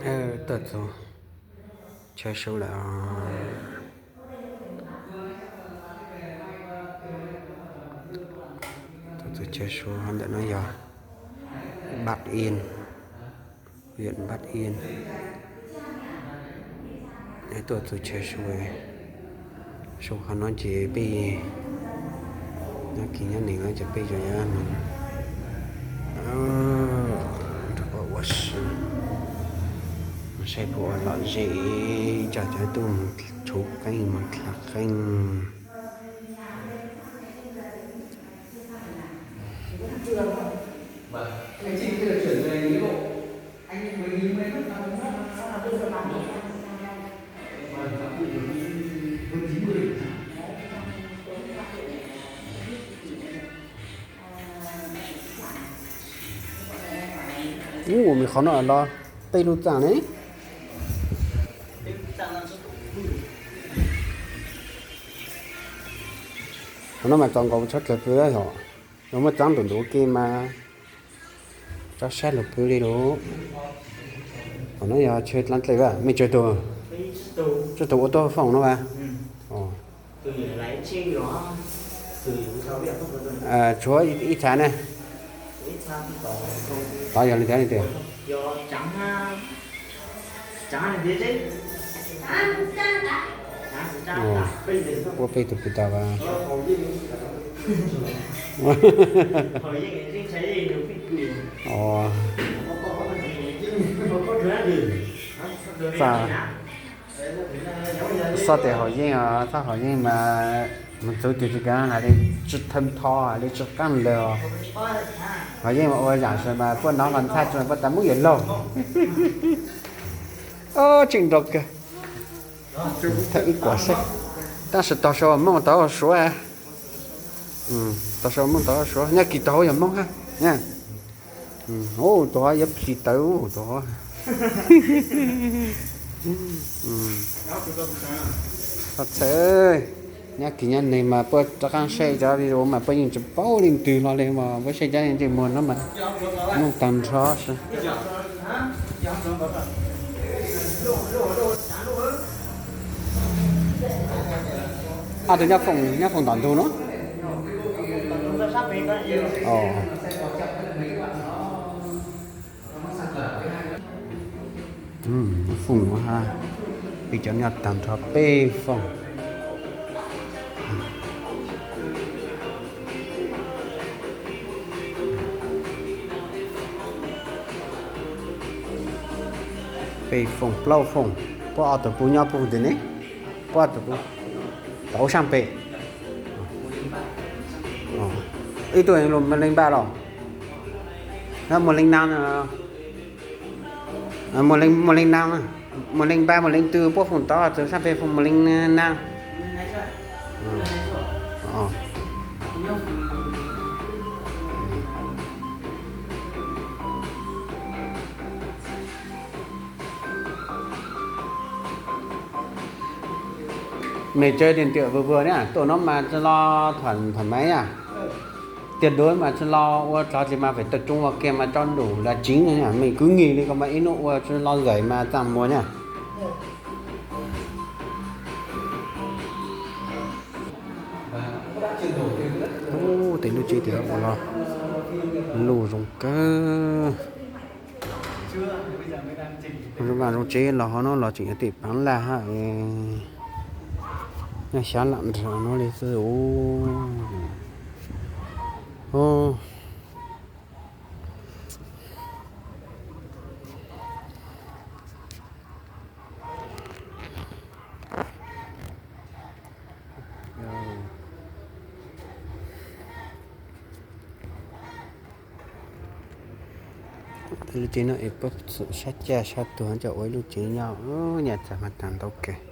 Tuaj txog chaw su lawm. Tuaj txog chaw su, ntawm no yog Bắc Yên, huyện Bắc Yên. Tuaj txog chaw su, su qhov no ces peb, nyob kis nyob nees no ces peb yuav rau qhov ua si, saib puas ua lom zem, coj cov tub mus tshuv qeej mus dlha qeej. Ub, ua me qhov no los peb lub txaj ne. Qhov no mas txaus nkaus tshaj plaws pw yom. Yog muaj txaj ntuj ntuj ua ke mas tso saib luag pw li lawm. Qhov no yog chaw dlaab dlej, mej tsawg tug, tsawg tug ua tuaj foom no a? Tshuav ib txha ne. Tod yog li cas li tias, puab peb tug pw tau. Txaj, xob tes haus yeeb os, txhob haus yeeb mas mus txug twg tsis kav hais li, tsi thawj tho hais li tsi qaab lawm os. Haus yeeb mas ua zaam sawv mas puab nov los ntxhab tsi mas puab tas mub yuav laug. Tseem nrau kawg. Thawj ib kuam seb, tab sis tog sau Moob tog Suav. Tog sau Moob tog Suav, nyob kis tog yog Moob hab. Ub, tog yuav plis tawv ub tog. Txhob txhawj, nyob kis nyob neeg mas puab rov qaab saib cov video mas puab yeej tsi paub leej twg hlo li mas puab saib cov ntsej muag no mas Moob tag nrho xwb. Ab, tus nyob foom, nyob foom tom ntug no. Foom no hab, peb cov nyob tag nrho peb foom. Peb foom plaub foom, puab ob tug pub nyob puag ntawm ne, puab ob tug pub tom ub saab pem. Ib tug lug Mws Leej Npab los, Mws Leej Naab, Mws Leej Naab, Mws Leej Npab, Mws Leej Twg, puab foom tod, txug saab pem foom Mws Leej Naab. Mej tsaws tias ntiam vwm vwm na, tuaj no mas tsi lo thoải mái na. Tias duav mas tsi lo ua tsov tsi mas feem tawm tsoob ua ke mas tso ntum las tsiv na, mej kwv nkim li ko mas ib hnub ua tsi lo zawm mas txaj muag na. Ub, tes lub tsev tias ua los luj zoo kawg. Zoo vaj zoo tsev los hov no los tseem yuav tem paav laj hab. Nyob xyaav lam nrag no li xwb. Lub tsev no es puab xum sab caj sab tuag coj ua ib lub tsev nyob, nyaj txag mas tag ntau kawg.